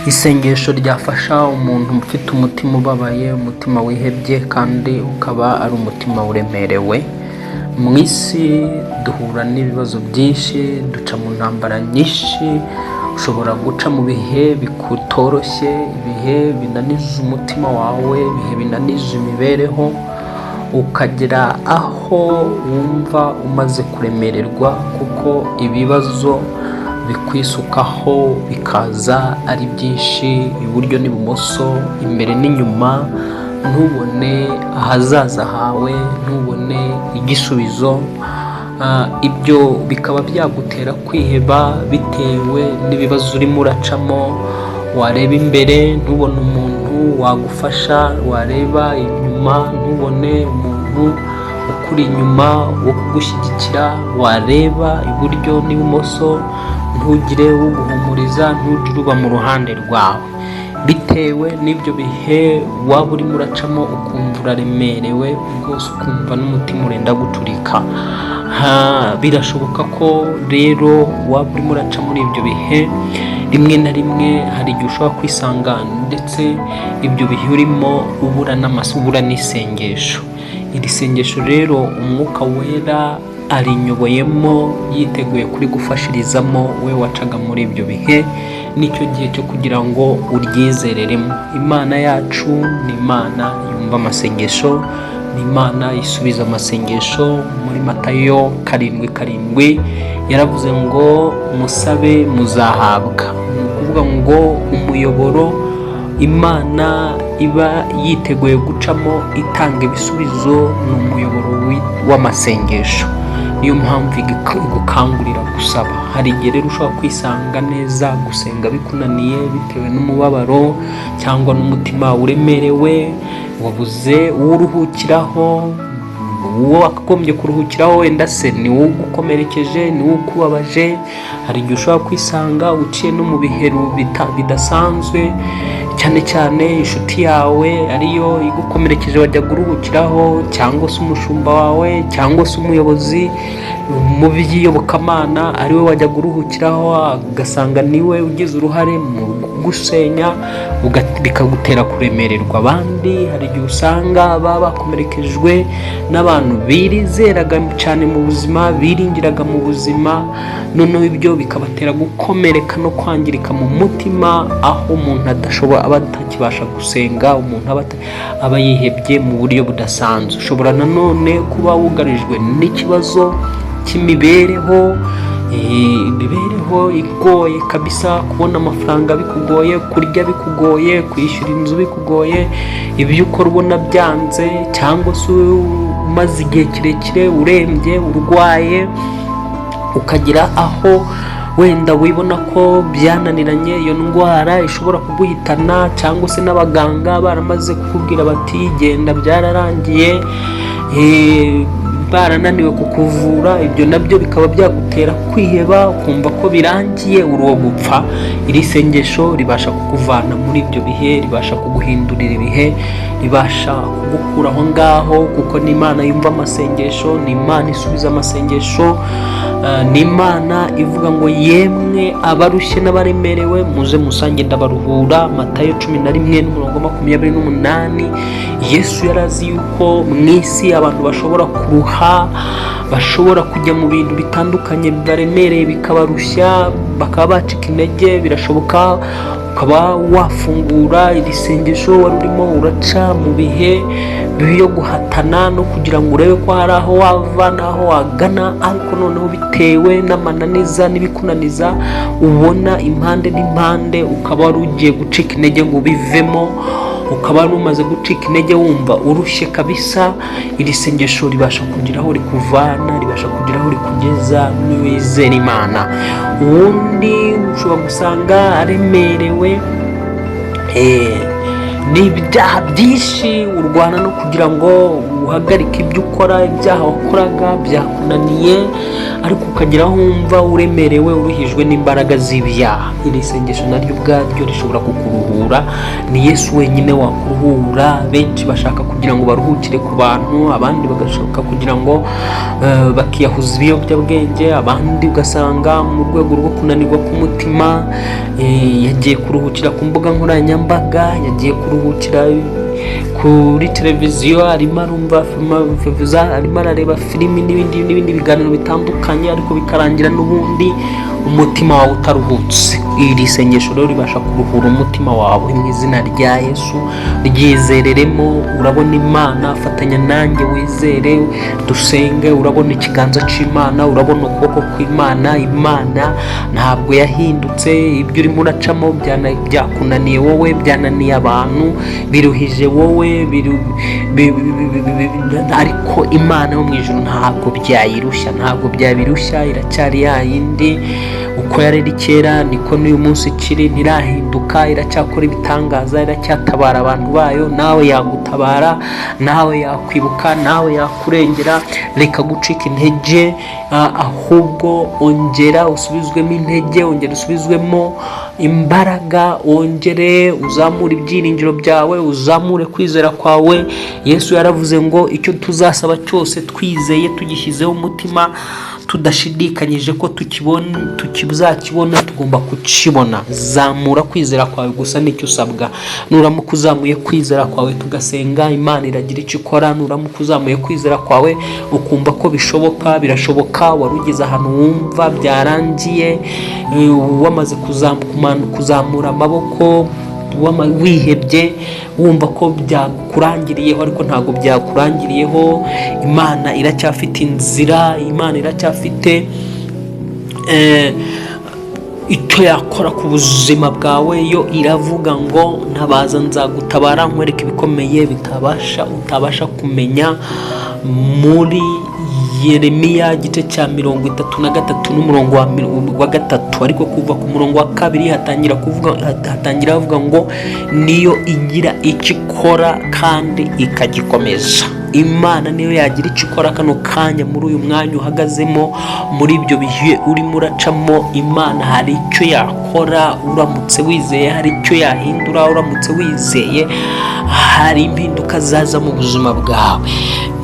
Isengesho ryafasha umuntu ufite umutima ubabaye, umutima wihebye kandi ukaba ari umutima uremerewe. Mu isi duhura n'ibibazo byinshi, duca mu ntambara nyinshi, ushobora guca mu bihe bikutoroshye, ibihe binaniza umutima wawe, ibihe binaniza imibereho, ukagera aho wumva umaze kuremererwa kuko ibibazo bikwisukaho bikaza ari byinshi, iburyo n'ibumoso, imbere n'inyuma, ntubone ahazaza hawe, ntubone igisubizo. Ibyo bikaba byagutera kwiheba bitewe n'ibibazo urimo uracamo. Wareba imbere ntubone umuntu wagufasha, wareba inyuma ntubone umuntu ukuri inyuma wo kugushyigikira, wareba iburyo n'ibumoso ntugire uguhumuriza, ntugire uba mu ruhande rwawe. Bitewe n'ibyo bihe waba urimo uracamo, ukumva uraremerewe rwose, ukumva n'umutima urenda guturika. Birashoboka ko rero waba urimo uraca muri ibyo bihe. Rimwe na rimwe hari igihe ushobora kwisanga ndetse ibyo bihe urimo ubura n'amaso, ubura n'isengesho. Iri sengesho rero Umwuka Wera arinyoboyemo, yiteguye kurigufashirizamo. We wacaga muri ibyo bihe, nicyo gihe cyo kugira ngo uryizereremo. Imana yacu ni Imana yumva amasengesho, ni Imana isubiza amasengesho. Muri Matayo 7:7 yaravuze ngo: "Musabe, muzahabwa." Ni ukuvuga ngo umuyoboro Imana iba yiteguye gucamo itanga ibisubizo ni umuyoboro w'amasengesho. Niyo mpamvu igukangurira gusaba. Hari igihe rero ushobora kwisanga neza gusenga bikunaniye bitewe n'umubabaro cyangwa n'umutima uremerewe, wabuze uwo uruhukiraho. Uwo wakagombye kuruhukiraho wenda se ni wowe ugukomerekeje, ni wowe ukubabaje. Hari igihe ushobora kwisanga uciye no mu bihe bidasanzwe, cyane cyane inshuti yawe ariyo igukomerekeje wajyaga uruhukiraho, cyangwa se umushumba wawe, cyangwa se umuyobozi mu by'iyobokamana ariwe wajyaga uruhukiraho, ugasanga niwe ugize uruhare mu kugusenya, bikagutera kuremererwa. Abandi hari igihe usanga baba bakomerekejwe n'abantu bizeraga cyane mu buzima, biringiraga mu buzima, noneho ibyo bikabatera gukomereka no kwangirika mu mutima, aho umuntu adashobora, aba atakibasha gusenga, umuntu aba yihebye mu buryo budasanzwe. Ushobora nanone kuba wugarijwe n'ikibazo cy'imibereho, imibereho igoye kabisa, kubona amafaranga bikugoye, kurya bikugoye, kwishyura inzu bikugoye, ibyo ukora ubona byanze, cyangwa se umaze igihe kirekire urembye, urwaye, ukagira aho wenda wibona ko byananiranye, iyo ndwara ishobora kuguhitana, cyangwa se n'abaganga baramaze kukubwira bati: "Genda, byararangiye," barananiwe kukuvura. Ibyo nabyo bikaba byagutera kwiheba, ukumva ko birangiye, uri uwo gupfa. Iri sengesho ribasha kukuvana muri ibyo bihe, ribasha kuguhindurira ibihe, ribasha kugukura aho ngaho, kuko ni Imana yumva amasengesho, ni Imana isubiza amasengesho. Ni Imana ivuga ngo: "Yemwe abarushye n'abaremerewe, muze musange, ndabaruhura." Matayo 11 n'umurongo 28. Yesu yari azi yuko mu isi abantu bashobora kuruha, bashobora kujya mu bintu bitandukanye bibaremereye, bikabarushya, bakaba bacika intege. Birashoboka ukaba wafungura iri sengesho wari urimo uraca mu bihe byo guhatana no kugira ngo urebe ko hari aho wava n'aho wagana, ariko noneho bitewe n'amananiza n'ibikunaniza ubona impande n'impande, ukaba wari ugiye gucika intege ngo ubivemo, ukaba wari umaze gucika intege, wumva urushye kabisa. Iri sengesho ribasha kugira aho rikuvana, ribasha kugira aho rikugeza niwizera Imana. Uwundi ushobora gusanga aremerewe ni ibyaha byinshi, urwana no kugira ngo uhagarike ibyo ukora, ibyaha wakoraga byakunaniye, ariko ukagera aho wumva uremerewe, uruhijwe n'imbaraga z'ibyaha. Iri sengesho naryo ubwaryo rishobora kukuruhura. Ni Yesu wenyine wakuruhura. Benshi bashaka kugira ngo baruhukire ku bantu, abandi bagashaka kugira ngo bakiyahuza ibiyobyabwenge, abandi ugasanga mu rwego rwo kunanirwa k'umutima yagiye kuruhukira ku mbuga nkoranyambaga, yagiye kuruhukira kuri televiziyo, arimo arumva arimo arareba filimi n'ibindi n'ibindi biganiro bitandukanye, ariko bikarangira n'ubundi umutima wawe utaruhutse. Iri sengesho rero ribasha kuruhura umutima wawe mu izina rya Yesu. Ryizereremo, urabona Imana. Fatanya nanjye wizere, dusenge. Urabona ikiganza cy'Imana, urabona ukuboko kw'Imana. Imana ntabwo yahindutse. Ibyo urimo uracamo byakunaniye wowe, byananiye abantu, biruhije wowe, ariko Imana yo mu ijuru ntabwo byayirushya, ntabwo byabirushya. Iracyari ya yindi, uko yari iri kera niko n'uyu munsi ikiri, ntirahinduka. Iracyakora ibitangaza, iracyatabara abantu bayo. Nawe yagutabara, nawe yakwibuka, nawe yakurengera. Reka gucika intege, ahubwo ongera usubizwemo intege, ongera usubizwemo imbaraga, wongere uzamure ibyiringiro byawe, uzamure kwizera kwawe. Yesu yaravuze ngo icyo tuzasaba cyose twizeye, tugishyizeho umutima, tudashidikanyije ko tukibona, tuzakibona, tugomba kukibona. Zamura kwizera kwawe gusa, nicyo usabwa. Nuramuka uzamuye kwizera kwawe tugasenga, Imana iragira icyo ikora. Nuramuka uzamuye kwizera kwawe ukumva ko bishoboka, birashoboka. Wari ugeze ahantu wumva byarangiye, wamaze kuzamura amaboko, wihebye, wumva ko byakurangiriyeho, ariko ntabwo byakurangiriyeho. Imana iracyafite inzira, Imana iracyafite icyo yakora ku buzima bwawe. Yo iravuga ngo: "Ntabaza nzagutabara, nkwereke ibikomeye utabasha kumenya." Muri Yeremiya igice cya 33 n'umurongo wa 3, ariko kuva ku murongo wa 2 hatangira havuga ngo: "Niyo igira icyo ikora kandi ikagikomeza." Imana niyo yagira icyo ikora kano kanya, muri uyu mwanya uhagazemo, muri ibyo bihe urimo uracamo. Imana hari icyo yakora uramutse wizeye, hari icyo yahindura uramutse wizeye, hari impinduka zaza mu buzima bwawe.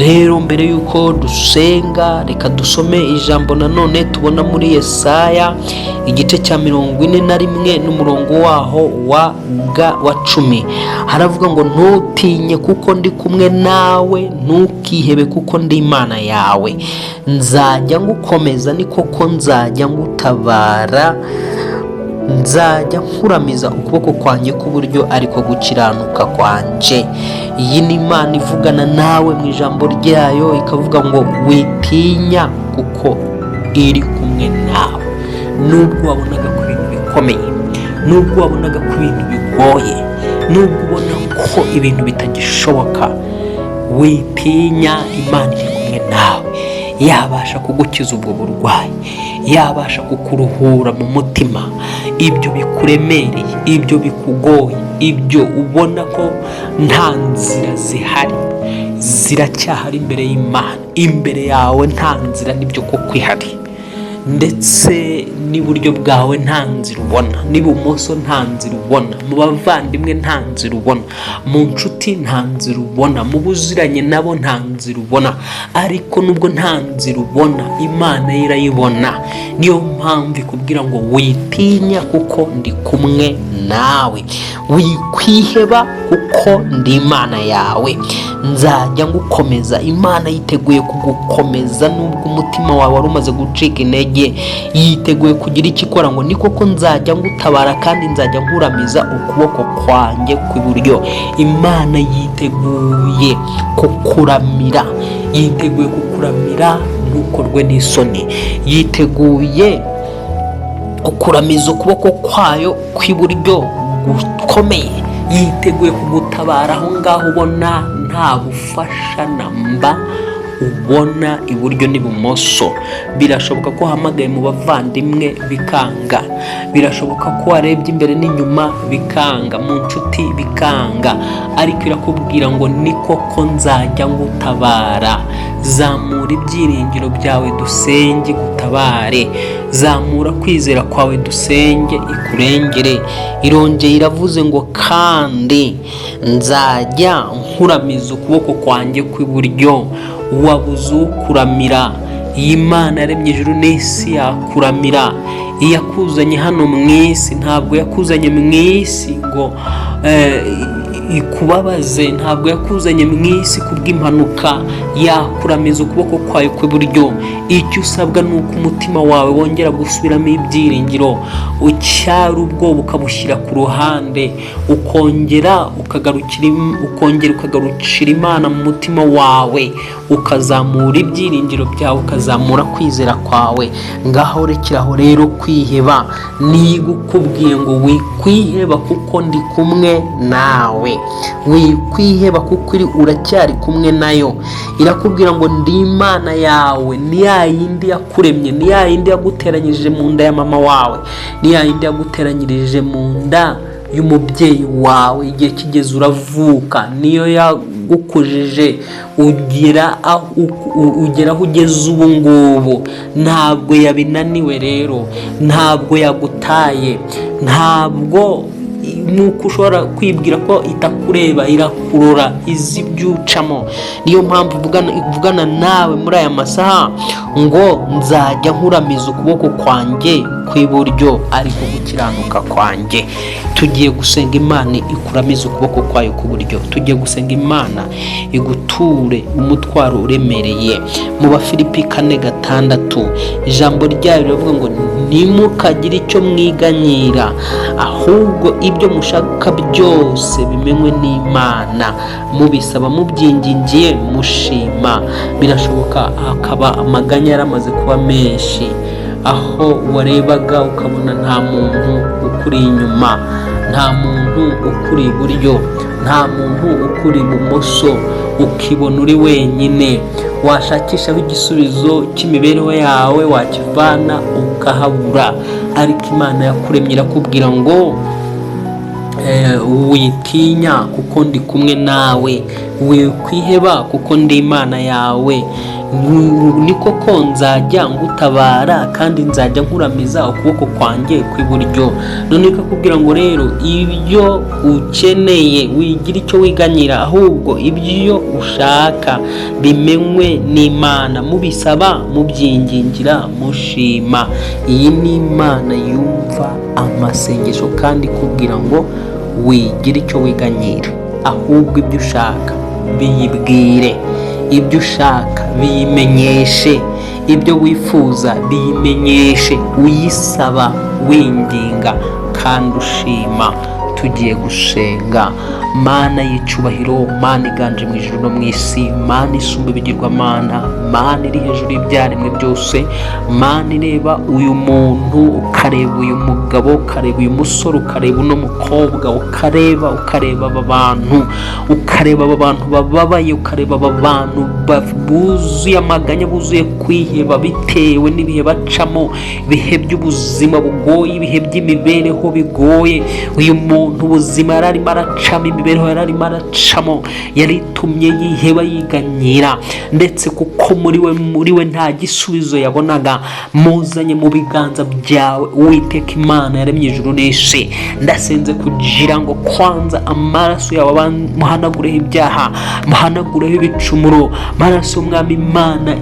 Rero mbere y'uko dusenga, reka dusome ijambo nanone tubona muri Yesaya igice cya 41 n'umurongo waho wa 10. Haravuga ngo: "Ntutinye kuko ndi kumwe nawe, ntukihebe kuko ndi Imana yawe. Nzajya ngukomeza, ni koko nzajya ngutabara, nzajya nkuramiza ukuboko kwanjye k'uburyo, ariko gukiranuka kwanjye." Iyi ni Imana ivugana nawe mu ijambo ryayo, ikavuga ngo witinya kuko iri kumwe nawe. Nubwo wabonaga ko ibintu bikomeye, nubwo wabonaga ko ibintu bigoye, nubwo ubona ko ibintu bitagishoboka, witinya, Imana iri kumwe nawe. Yabasha kugukiza ubwo burwayi, yabasha kukuruhura mu mutima, ibyo bikuremereye, ibyo bikugoye, ibyo ubona ko nta nzira zihari, ziracyahari imbere y'Imana. Imbere yawe nta nzira, nibyo koko ihari, ndetse n'iburyo bwawe nta nzira ubona, n'ibumoso nta nzira ubona, mu bavandimwe nta nzira ubona, mu nshuti nta nzira ubona, mu buziranye nabo nta nzira ubona. Ariko nubwo nta nzira ubona, Imana yo irayibona. Niyo mpamvu ikubwira ngo witinya kuko ndi kumwe nawe, wikwiheba kuko ndi Imana yawe, nzajya ngukomeza. Imana yiteguye kugukomeza nubwo umutima wawe wari umaze gucika intege. Yiteguye kugira icyo ikora ngo: "Ni koko nzajya ngutabara kandi nzajya nkuramiza ukuboko kwanjye kw'iburyo." Imana yiteguye kukuramira, yiteguye kukuramira, ntukorwe n'isoni. Yiteguye kukuramiza ukuboko kwayo kw'iburyo gukomeye, yiteguye kugutabara aho ngaho ubona nta bufasha na mba ubona iburyo n'ibumoso. Birashoboka ko uhamagaye mu bavandimwe bikanga. Birashoboka ko warebye imbere n'inyuma bikanga, mu nshuti bikanga, ariko irakubwira ngo ni koko nzajya ngutabara. Zamura ibyiringiro byawe dusenge gutabare, zamura kwizera kwawe dusenge ikurengere. Irongeye iravuze ngo kandi nzajya nkuramiza ukuboko kwanjye kw'iburyo. Wabuze ukuramira, iyi Mana yaremye ijuru n'isi yakuramira. Iyakuzanye hano mu isi ntabwo yakuzanye mu isi ngo ikubabaze, ntabwo yakuzanye mu isi kubw'impanuka. Yakuramiza ukuboko kwayo kw'iburyo. Icyo usabwa ni uko umutima wawe wongera gusubiramo ibyiringiro, ucyara ubwoba ukabushyira ku ruhande, ukongera ukagarukira Imana mu mutima wawe, ukazamura ibyiringiro byawe, ukazamura kwizera kwawe. Ngaho rekeraho rero kwiheba. Niba ukubwiye ngo wikwiheba kuko ndi kumwe nawe, wikwiheba kuko uracyari kumwe nayo. Irakubwira ngo ndi Imana yawe, ni ya yindi yakuremye, ni ya yindi yaguteranyirije mu nda ya mama wawe, ni ya yindi yaguteranyirije mu nda y'umubyeyi wawe. Igihe kigeze uravuka, niyo yagukujije ugera aho ugeze ubu ngubu. Ntabwo yabinaniwe rero, ntabwo yagutaye, ntabwo nuko ushobora kwibwira ko itakureba. Irakurora, izi ibyo ucamo. Niyo mpamvu ivugana nawe muri aya masaha ngo nzajya nkuramiza ukuboko kwanjye kw'iburyo, ariko gukiranuka kwanjye. Tugiye gusenga Imana ikuramiza ukuboko kwayo kw'iburyo. Tugiye gusenga Imana iguture umutwaro uremereye. Mu Bafilipi 4:6, ijambo ryayo riravuga ngo ntimukagire icyo mwiganyira, ahubwo ibyo mushaka byose bimenywe n'Imana, mubisaba mubyingingiye mushima. Birashoboka hakaba amaganya yaramaze kuba menshi, aho warebaga ukabona nta muntu ukuri inyuma, nta muntu ukuri iburyo, nta muntu ukuri ibumoso, ukibona uri wenyine. Washakishaho igisubizo cy'imibereho yawe wakivana ukahabura, ariko Imana yakuremye irakubwira ngo witinya kuko ndi kumwe nawe, wikwiheba kuko ndi Imana yawe. Ni koko nzajya ngutabara kandi nzajya nkuramiza ukuboko kwanjye kw'iburyo. None ikakubwira ngo rero ibyo ukeneye wigira icyo wiganyira, ahubwo ibyo ushaka bimenywe n'Imana, mubisaba mubyingingira mushima. Iyi ni Imana yumva amasengesho kandi ikubwira ngo wigira icyo wiganyira, ahubwo ibyo ushaka biyibwire, ibyo ushaka biyimenyeshe, ibyo wifuza biyimenyeshe, uyisaba winginga kandi ushima. Tugiye gusenga. Mana y'icyubahiro, Mana iganje mu ijuru no mu isi, Mana isumba ibigirwamana, Mana iri hejuru y'ibyaremwe byose, Mana ireba uyu muntu, ukareba uyu mugabo, ukareba uyu musore, ukareba uno mukobwa, ukareba aba bantu, ukareba aba bantu bababaye, ukareba aba bantu buzuye amaganya, buzuye kwiheba bitewe n'ibihe bacamo, ibihe by'ubuzima bugoye, ibihe by'imibereho bigoye. Uyu muntu ubuzima yari arimo aracamo, imibereho yari arimo aracamo yari itumye yiheba, yiganyira, ndetse kuko muri we nta gisubizo yabonaga. Muzanye mu biganza byawe, Uwiteka Imana yaremye ijuru n'isi. Ndasenze kugira ngo kwanza amaraso yawe muhanagureho ibyaha, muhanagureho ibicumuro. Amaraso y'Umwami Imana,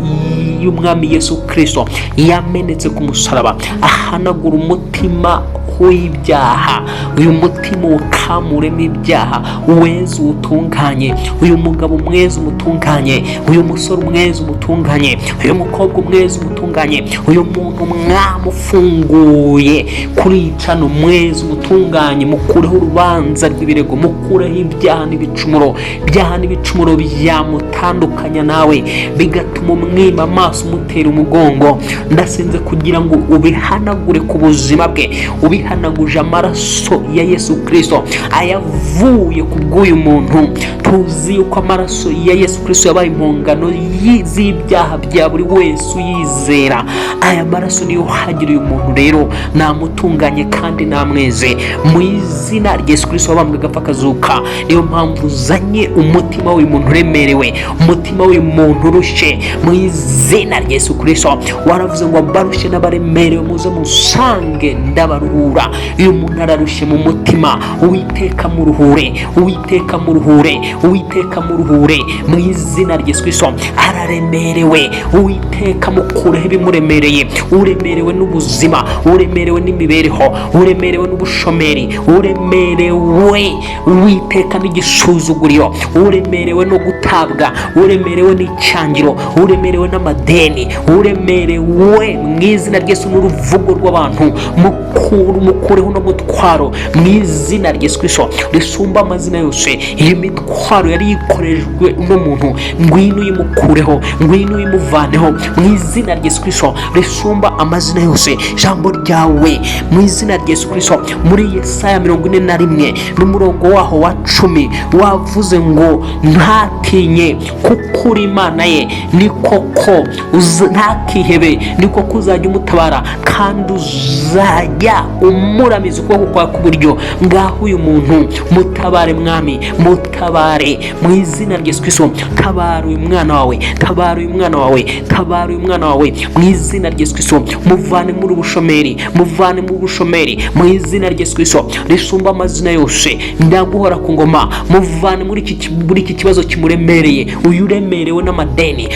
y'Umwami Yesu Kirisito yamenetse ku musaraba, ahanagura umutima w'ibyaha. Uyu mutima ukamuremo ibyaha, weze uwutunganye. Uyu mugabo umweze umutunganye, uyu musore umweze umutunganye, uyu mukobwa umweze umutunganye, uyu muntu mwamufunguye kuri cano mweze umutunganye. Mukureho urubanza rw'ibirego, mukureho ibyaha n'ibicumuro. Ibyaha n'ibicumuro byamutandukanya nawe, bigatuma umwima amaso, umutera umugongo. Ndasenze kugira ngo ubihanagure ku buzima bwe, ubihanagure. Ndayihanaguje amaraso ya Yesu Kirisito ayavuye ku bw'uyu muntu. Tuzi yuko amaraso ya Yesu Kirisito yabaye impongano z'ibyaha bya buri wese uyizera. Aya maraso niyo hagira uyu muntu rero, namutunganye kandi namweze mu izina rya Yesu Kirisito wabambwe agapfa akazuka. Niyo mpamvu uzanye umutima w'uyu muntu uremerewe, umutima w'uyu muntu urushye, mu izina rya Yesu Kirisito. Waravuze ngo abarushye n'abaremerewe muze musange ndabaruhura. Uyu muntu ararushye mu mutima, Uwiteka muruhure, Uwiteka muruhure, Uwiteka muruhure mu izina rya Yesu Kirisito. Araremerewe, Uwiteka mukureho ibimuremereye. Uremerewe n'ubuzima, uremerewe n'imibereho, uremerewe n'ubushomeri, uremerewe Uwiteka n'igisuzuguriro, uremerewe no gutabwa, uremerewe n'icyangiro, uremerewe n'amadeni, uremerewe mu izina rya Yesu n'uruvugo rw'abantu, mukureho no mutwaro mu izina rya Yesu Kristo risumba amazina yose. Iyi mitwaro yari yikorejwe uno muntu, ngwino uyimukureho, ngwino uyimuvaneho mu izina rya Yesu Kristo risumba amazina yose. Ijambo ryawe mu izina rya Yesu Kristo muri Yesaya 41 n'umurongo waho wa 10 wavuze ngo ntatinye kuko uri Imana ye, ni koko ntakihebe, ni koko uzajya umutabara kandi uzajya umuramiza ukuboko kwawe k'uburyo. Ngaho uyu muntu mutabare Mwami, mutabare mu izina rya Yesu Kristo. Tabara uyu mwana wawe, tabara uyu mwana wawe, tabara uyu mwana wawe mu izina rya Yesu Kristo. Muvane muri ubushomeri, muvane mu bushomeri mu izina rya Yesu Kristo risumba amazina yose. Ndaguhora ku ngoma, muvane muri iki kibazo kimuremereye. Uyu uremerewe n'amadeni,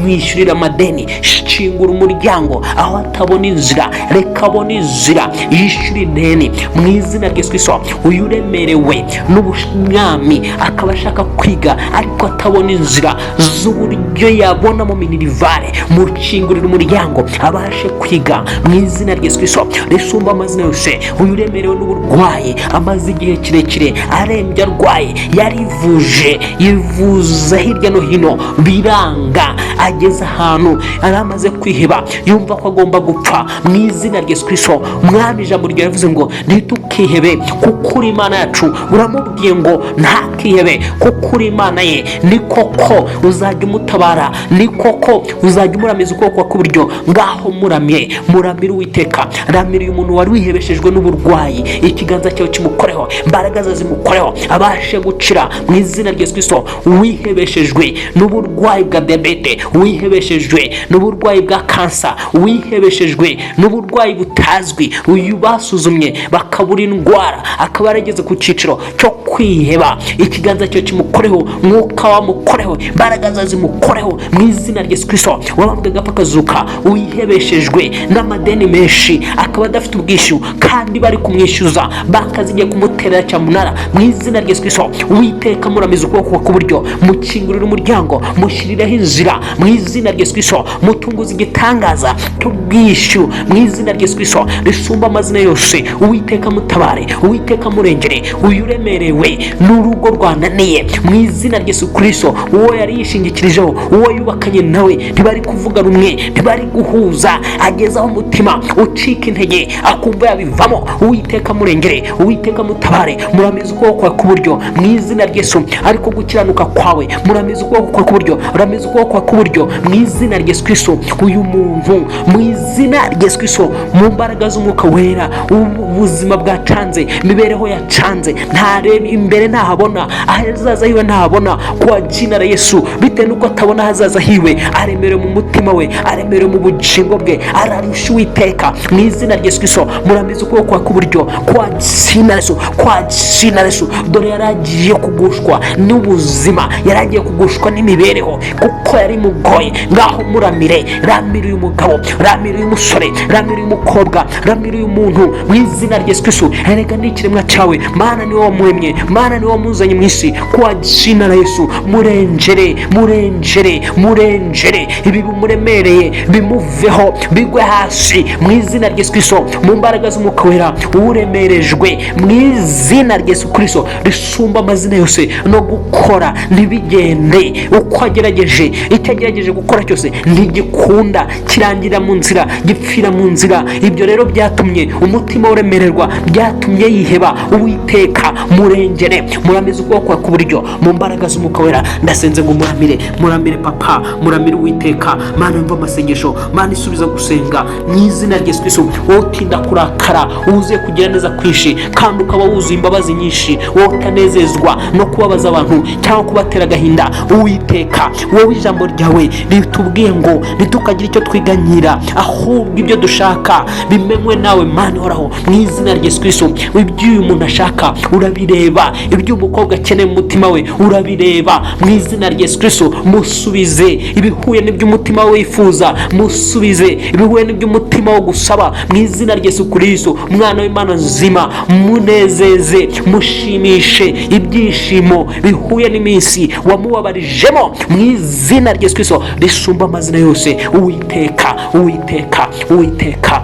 mwishyurire amadeni, shingura umuryango aho atabona inzira, reka abone inzira yishyura ideni mu izina rya Yesu Kristo. Uyu uremerewe n'ubwami akaba ashaka kwiga ariko atabona inzira z'uburyo yabonamo minerval, mukingurire umuryango abashe kwiga mu izina rya Yesu Kristo risumba amazina yose. Uyu uremerewe n'uburwayi, amaze igihe kirekire arembye, arwaye, yarivuje, yivuza hirya no hino biranga, ageze ahantu yari amaze kwiheba, yumva ko agomba gupfa, mu izina rya Yesu Kristo. Mwami, ijambo ryawe rivuze ngo ntitukihebe kuko uri Imana yacu. Uramubwiye ngo ntakihebe kuko uri Imana ye, ni koko uzajya umutabara, ni koko uzajya umuramiza ukuboko kw'iburyo. Ngaho muramye, muramire Uwiteka, ramira uyu muntu wari wihebeshejwe n'uburwayi. Ikiganza cyawe kimukoreho, imbaraga ze zimukoreho, abashe gukira mu izina rya Yesu Kristo. Wihebeshejwe n'uburwayi bwa diyabete, wihebeshejwe n'uburwayi bwa kansa, wihebeshejwe n'uburwayi butazwi, uyu basuzumye bakabura indwara, akaba yarageze ku cyiciro cyo kwiheba, ikiganza cyawe kimukoreho, mwuka wamukoreho, imbaraga zawe zimukoreho mu izina rya Yesu Kristo wabambwe agapfa akazuka. Wihebeshejwe n'amadeni menshi, akaba adafite ubwishyu kandi bari kumwishyuza, bakazigiye kumuterera cyamunara, mu izina rya Yesu Kristo Uwiteka muramiza ukuboko k'uburyo, mukingurire umuryango, mushyirireho inzira mu izina rya Yesu Kristo, mutunguze igitangaza cy'ubwishyu mu izina rya Yesu Kristo risumba amazina yose. Uwiteka mutabare, Uwiteka murengere. Uyu uremerewe n'urugo rwananiye, mu izina rya Yesu Kristo, uwo yari yishingikirijeho, uwo yubakanye nawe ntibari kuvuga rumwe, ntibari guhuza, ageze aho umutima ucika intege akumva yabivamo, Uwiteka murengere, Uwiteka mutabare, muramize ukuboko kwawe k'uburyo mu izina rya Yesu ariko gukiranuka kwawe. Muramize ukuboko kwawe k'uburyo, muramize ukuboko kwawe k'uburyo mu izina rya Yesu Kristo. Uyu muntu mu izina rya Yesu Kristo, mu mbaraga z'Umwuka Wera, ubuzima bwacanze, imibereho yacanze, ntareba imbere, ntahabona ahazaza hiwe, ntahabona kwa jina la Yesu. Bitewe n'uko atabona ahazaza hiwe, aremerewe mu mutima we, aremerewe mu bugingo bwe, ararusha Uwiteka mu izina rya Yesu Kristo. Muramize ukuboko kwawe k'uburyo kwa jina la Yesu, kwa jina la Yesu. Dore yari agiye kugushwa n'ubuzima, yari agiye kugushwa n'imibereho kuko yari mugoye. Ngaho muramire, ramira uyu mugabo, ramira uyu musore, ramira uyu mukobwa, ramira uyu muntu mu izina rya Yesu Kristo. Erega ni ikiremwa cyawe Mana, niwe wamuremye Mana, niwe wamuzanye mu isi. Kwa jina la Yesu murengere, murengere, murengere, ibi bimuremereye bimuveho, bigwe hasi mu izina rya Yesu Kristo, mu mbaraga z'Umwuka Wera. Uremerejwe mu izina rya Yesu Kristo risumba amazina yose no gukora ntibigende uko agerageje icyo. agerageje gukora cyose ntigikunda, kirangira mu nzira, gipfira mu nzira. Ibyo rero byatumye umutima uremererwa, byatumye yiheba. Uwiteka, murengere, muramize ukuboko kwawe k'uburyo mu mbaraga z'Umwuka Wera. Ndasenze ngo muramire, muramire papa, muramire Uwiteka. Mana yumva amasengesho, Mana isubiza gusenga, mu izina rya Yesu Kristo, wowe utinda kurakara, wuzuye kugira neza kwinshi kandi ukaba wuzuye imbabazi nyinshi, wowe utanezezwa no kubabaza abantu cyangwa kubatera agahinda. Uwiteka, wowe ijambo ryawe ritubwiye ngo ntitukagire icyo twiganyira, ahubwo ibyo dushaka bimenywe nawe. Mana ihoraho, mu izina rya Yesu Kristo, ibyo uyu muntu ashaka urabireba, ibyo umukobwa akeneye mu mutima we urabireba. Mu izina rya Yesu Kristo, musubize ibihuye n'iby'umutima we wifuza, musubize ibihuye n'iby'umutima wo gusaba. Mu izina rya Yesu Kristo, umwana w'Imana nzima, munezeze, mushimishe ibyishimo bihuye n'iminsi wamubabarijemo, mu izina rya Yesu Kristo risumba amazina yose. Uwiteka, Uwiteka, Uwiteka,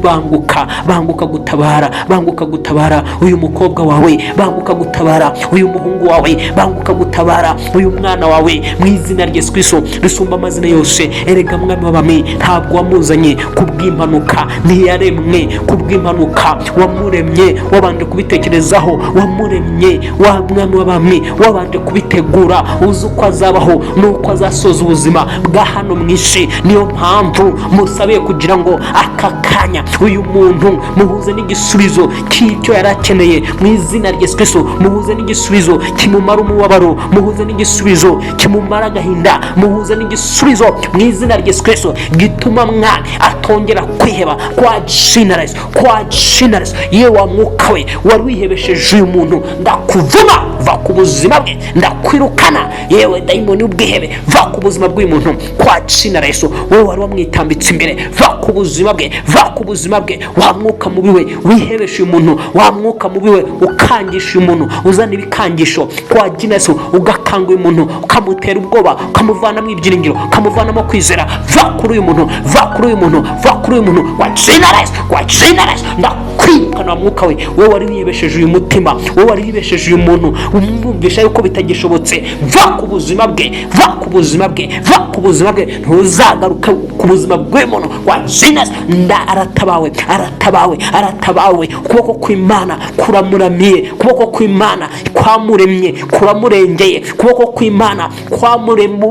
banguka, banguka gutabara, banguka gutabara uyu mukobwa wawe, banguka gutabara uyu muhungu wawe, banguka gutabara uyu mwana wawe, mu izina rya Yesu Kristo risumba amazina yose. Erega mwami w'abami, ntabwo wamuzanye kubw'impanuka, ntiyaremwe kubw'impanuka. Wamuremye wabanje kubitekerezaho, wamuremye wa mwami w'abami wabanje kubitegura, uzi uko azabaho n'uko azasoza ubuzima bwa hano mu isi. Niyo mpamvu musabiye kugira ngo aka kanya uyu muntu muhuze n'igisubizo cy'icyo yari akeneye, mu izina rya Yesu Kristo. Muhuze n'igisubizo kimumara umubabaro, muhuze n'igisubizo kimumara agahinda, muhuze n'igisubizo mu izina rya Yesu Kristo gituma mwana atongera kwiheba, kwa jina la Yesu, kwa jina la Yesu. Yewe wa mwuka we wari wihebesheje uyu muntu, ndakuvuma, va ku buzima bwe. Ndakwirukana, yewe dayimoni w'ubwihebe, va ku buzima bw'uyu muntu, kwa jina la Yesu. Wowe wari wamwitambitse imbere, va ku buzima bwe, va ku buzima bwe. Wa mwuka mubi we wihebesha uyu muntu, wa mwuka mubi we ukangisha uyu muntu, uzana ibikangisho, kwa jina Yesu, ugakanga uyu muntu, ukamutera ubwoba, ukamuvanamo ibyiringiro, ukamuvanamo kwizera, va kuri uyu muntu, va kuri uyu muntu, va kuri uyu muntu, kwa jina la Yesu, kwa jina la Yesu. Ndakwirukana, wa mwuka we, wowe wari wihebesheje uyu mutima, wowe wari wihebesheje uyu muntu, umwumvisha yuko bitagishobotse. Va ku buzima bwe, va ku buzima bwe, va ku buzima bwe. Ntuzagaruke ku buzima bw'uyu muntu, kwa jina Yesu. Nda aratabawe, aratabawe, aratabawe. Ukuboko kw'Imana kuramuramiye, ukuboko kw'Imana kwamuremye kuramurengeye, ukuboko kw'Imana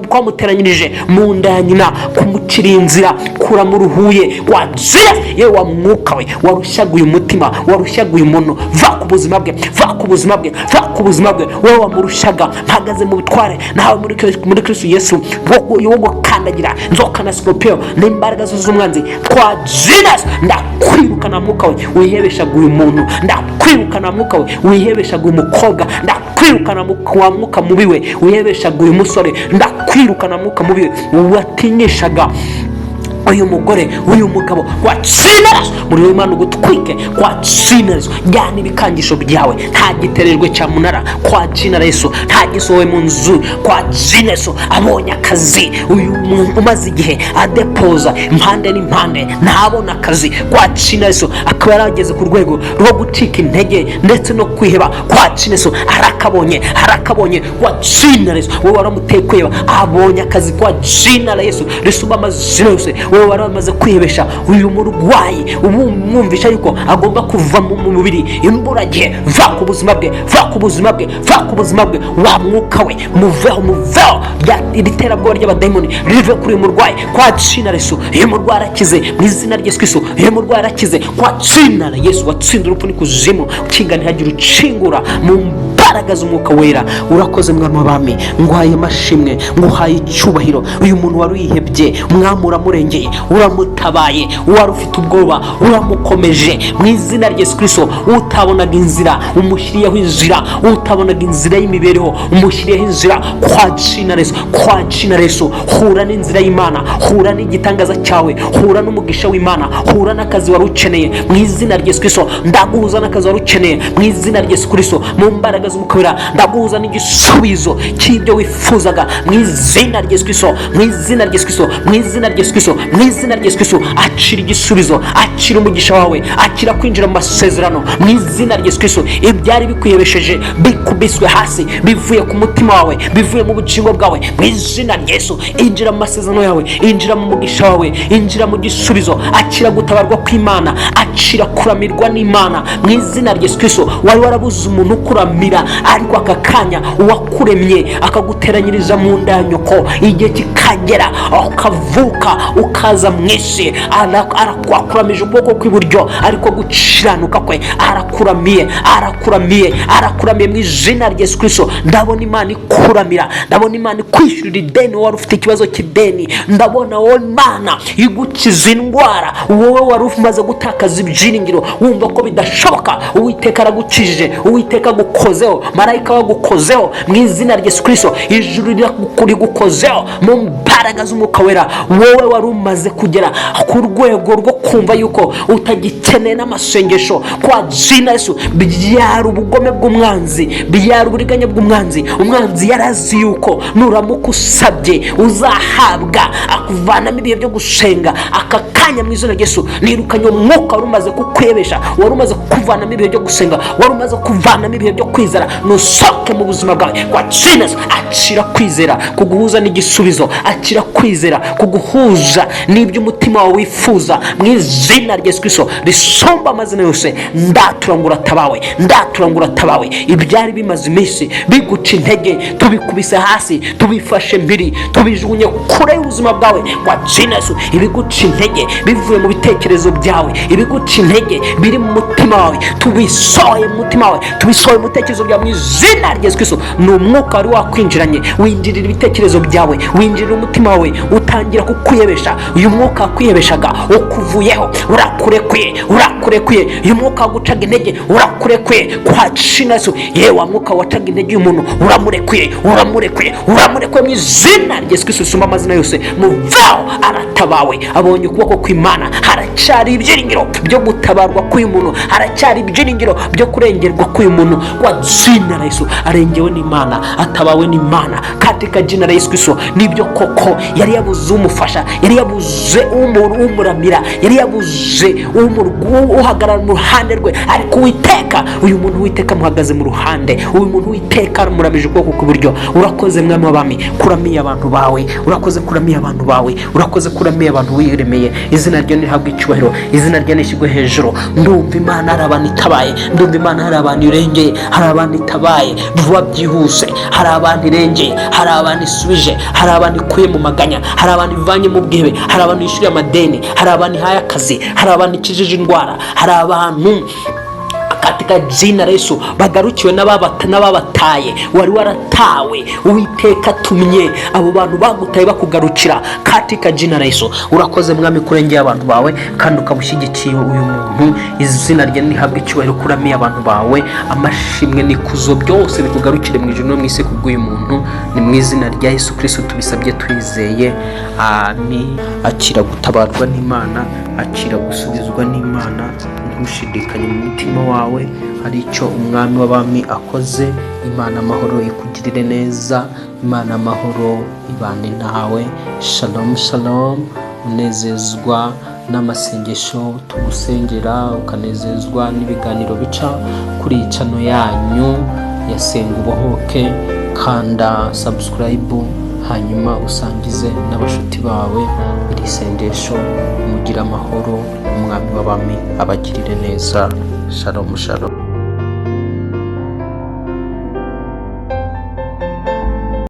kwamuteranyirije mu nda ya nyina, kumucira inzira, kuramuruhuye, kwa jina. Yewe wa mwuka we warushyaguye umutima, warushyaguye umuntu, va ku buzima bwe, va ku buzima bwe, va ku buzima bwe. Wowe wamurushaga, mpagaze mu butware nawe muri Kristo Yesu wo gukandagira inzoka na sikorupiyo n'imbaraga z'umwanzi, kwa jina. Ndakwirukana, mwuka we wihebeshaga uyu muntu. Ndakwirukana, mwuka we wihebeshaga uyu mukobwa. Ndakwirukana, wa mwuka mubi we wihebeshaga uyu musore. Ndakwirukana, mwuka mubi we watinyishaga uyu mugore, uyu mugabo, kwa jina. Muri w'Imana ugutwike, kwa jina Yesu. Jyana ibikangisho byawe, nta giterejwe cyamunara, kwa jina Yesu. Nta gisohowe mu nzu, kwa jina Yesu. Abonye akazi uyu umaze igihe adepoza impande n'impande ntabona akazi, kwa jina Yesu, akaba yarageze ku rwego rwo gucika intege ndetse no kwiheba, kwa jina Yesu, arakabonye, arakabonye, kwa jina Yesu. Wowe waramuteye kwiheba, abonye akazi, kwa jina la Yesu risumba amazina yose. Wowe wari wamaze kwihebesha uyu murwayi, umwumvisha yuko agomba kuva mu mubiri imburagihe, va ku buzima bwe, va ku buzima bwe, va ku buzima bwe. Wa mwuka we, muveho, muveho. Iri terabwoba ry'abadayimoni rive kuri uyu murwayi, kwa jina Yesu. Uyu murwayi arakize mu izina rya Yesu Kristo. Uyu murwayi arakize kwa jina la Yesu watsinze urupfu n'ikuzimu. Ukinga ntihagire ucingura, mu mbaraga z'Umwuka Wera. Urakoze, mwami w'abami, nguhaye amashimwe, nguhaye icyubahiro. Uyu muntu wari wihebye, mwami, uramurengeye, uramutabaye. Wari ufite ubwoba, uramukomeje, mu izina rya Yesu Kristo. Utabonaga inzira, umushyiriyeho inzira. Utabonaga inzira y'imibereho, umushyiriyeho inzira, kwa jina Yesu, kwa jina Yesu. Hura n'inzira y'Imana, hura n'igitangaza cyawe, hura n'umugisha w'Imana, hura n'akazi wari ukeneye, mu izina rya Yesu Kristo. Ndaguhuza n'akazi wari ukeneye, mu izina rya Yesu Kristo, mu mbaraga z'Umwuka. z'umwuka wera, ndaguhuza n'igisubizo cy'ibyo wifuzaga mu izina rya Yesu Kristo, mu izina rya Yesu Kristo, mu izina rya Yesu Kristo, mu izina rya Yesu Kristo. Akira igisubizo, akira umugisha wawe, akira kwinjira mu masezerano mu izina rya Yesu Kristo. Ibyari bikwihebesheje bikubiswe hasi, bivuye ku mutima wawe, bivuye mu bugingo bwawe mu izina rya Yesu. Injira mu masezerano yawe, injira mu mugisha wawe, injira mu gisubizo. Akira gutabarwa kw'Imana, akira kuramirwa n'Imana mu izina rya Yesu Kristo. Wari warabuze umuntu ukuramira, ariko aka kanya uwakuremye akaguteranyiriza mu nda ya nyoko, igihe kikagera ukavuka ukaza mu isi, akuramije ukuboko kw'iburyo, ariko gukiranuka kwe arakuramiye, arakuramiye, arakuramiye mu izina rya Yesu Kristo. Ndabona Imana ikuramira, ndabona Imana ikwishyurira ideni, wari ufite ikibazo cy'ideni. Ndabona wowe Imana igukiza indwara, wowe wari umaze gutakaza ibyiringiro, wumva ko bidashoboka. Uwiteka aragukijije, Uwiteka agukozeho, marayika wagukozeho mu izina rya Yesu Kristo. Ijuru rigukozeho mu mbaraga z'umwuka wera. Wowe wari umaze kugera ku rwego rwo kumva yuko utagikeneye n'amasengesho, kwa jina Yesu, byari ubugome bw'umwanzi, byari uburiganya bw'umwanzi. Umwanzi yarazi yuko nuramuka usabye uzahabwa, akuvanamo ibihe byo gusenga. Aka kanya mu izina rya Yesu nirukanye umwuka wari umaze kukwebesha, wari umaze kuvanamo ibihe byo gusenga, wari umaze kuvanamo ibihe byo kwizera. Nusohoke mu buzima bwawe kwa jina Yesu. Akira kwizera kuguhuza n'igisubizo, akira kwizera kuguhuza n'ibyo umutima wawe wifuza mu izina rya Yesu Kristo risumba amazina yose. Ndatura ngo uratabawe, ndatura ngo uratabawe. Ibyari bimaze iminsi biguca intege tubikubise hasi, tubifashe mbiri, tubijugunye kure y'ubuzima bwawe kwa jina Yesu. Ibiguca intege bivuye mu bitekerezo byawe, ibiguca intege biri mu mutima wawe, tubisohoye mu mutima wawe, tubisohoye mu bitekerezo byawe mu izina rya Yesu Kristo. Ni umwuka wari wakwinjiranye, winjirira ibitekerezo byawe, winjirira umutima wawe, utangira kukwiyebesha. Uyu mwuka wakwiyebeshaga ukuvuyeho, urakurekuye, urakurekuye. Uyu mwuka wagucaga intege urakurekuye kwa jina Yesu. Yewe wa mwuka wacaga intege uyu muntu, uramurekuye, uramurekuye, uramurekuye mu izina rya Yesu Kristo risumba amazina yose. Muvaho, aratabawe, abonye ukuboko kw'Imana. Haracyari ibyiringiro byo gutabarwa k'uyu muntu, haracyari ibyiringiro byo kurengerwa k'uyu muntu kwa jina la Yesu. Arengewe n'Imana, atabawe n'Imana katika jina la Yesu Kristo. Nibyo koko yari yabuze umufasha, yari yabuze umuramira, yari yabuze uhagarara mu ruhande rwe, ariko Uwiteka, uyu muntu Uwiteka amuhagaze mu ruhande, uyu muntu Uwiteka amuramije ukuboko kw'iburyo. Urakoze Mwami w'abami, kuramiye abantu bawe. Urakoze kuramiye abantu bawe, urakoze kuramiye abantu wiremeye. Izina ryo nirihabwe icyubahiro, izina ryo nishyirwe hejuru. Ndumva Imana hari abantu itabaye, ndumva Imana hari abantu irengeye, hari abantu itabaye vuba byihuse, hari abantu irengeye, hari abantu isubije, hari abantu ikuye mu maganya, hari abantu ivanye mu bwihebe, hari abantu yishyuriye amadeni, hari abantu ihaye akazi, hari abantu ikijije indwara, hari abantu katika jina la Yesu bagarukiwe n'ababataye. Wari waratawe, Uwiteka atumye abo bantu bagutaye bakugarukira katika jina la Yesu. Urakoze Mwami kurengera abantu bawe kandi ukaba ushyigikiye uyu muntu. Izina rye nirihabwe icyubahiro, kuramiye abantu bawe. Amashimwe n'ikuzo byose bikugarukire mu ijuru no mu isi kubw'uyu muntu. Ni mu izina rya Yesu Kristo tubisabye twizeye, amen. Akira gutabarwa n'Imana, akira gusubizwa n'Imana. Ntushidikanye mu mutima wawe, hari icyo Umwami w'abami akoze. Imana amahoro ikugirire neza, Imana amahoro ibane nawe. Shalom shalom. Unezezwa n'amasengesho tugusengera, ukanezezwa n'ibiganiro bica kuri iyi channel yanyu ya Senga Ubohoke, kanda subscribe, hanyuma usangize n'abashuti bawe iri sengesho. Mugire amahoro, Umwami w'abami abagirire neza. Shalom shalom.